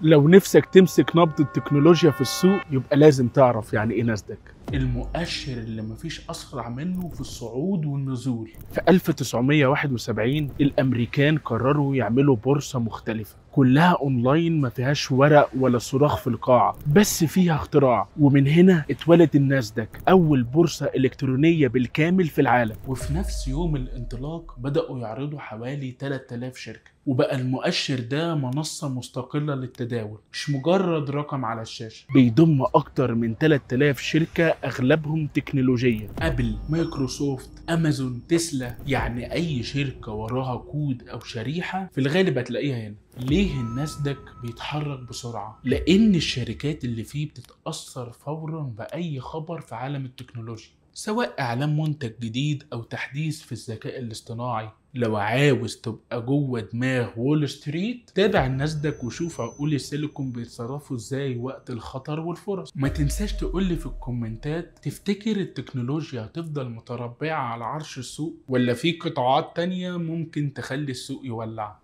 لو نفسك تمسك نبض التكنولوجيا في السوق يبقى لازم تعرف يعني ايه ناسداك، المؤشر اللي مفيش أسرع منه في الصعود والنزول. في 1971 الأمريكان قرروا يعملوا بورصة مختلفة كلها أونلاين، ما فيهاش ورق ولا صراخ في القاعة، بس فيها اختراع. ومن هنا اتولد الناسداك، أول بورصة إلكترونية بالكامل في العالم. وفي نفس يوم الانطلاق بدأوا يعرضوا حوالي 3000 شركة، وبقى المؤشر ده منصة مستقلة للتداول، مش مجرد رقم على الشاشة. بيضم أكتر من 3000 شركة أغلبهم تكنولوجية، أبل، مايكروسوفت، أمازون، تسلا، يعني أي شركة وراها كود أو شريحة في الغالب هتلاقيها هنا. ليه الناسداك بيتحرك بسرعة؟ لأن الشركات اللي فيه بتتأثر فورا بأي خبر في عالم التكنولوجيا، سواء إعلان منتج جديد أو تحديث في الذكاء الاصطناعي. لو عاوز تبقى جوه دماغ وول ستريت تابع الناسداك وشوف عقول السيليكون بيتصرفوا ازاي وقت الخطر والفرص. ما تنساش تقولي في الكومنتات، تفتكر التكنولوجيا هتفضل متربعة على عرش السوق ولا في قطاعات تانية ممكن تخلي السوق يولع؟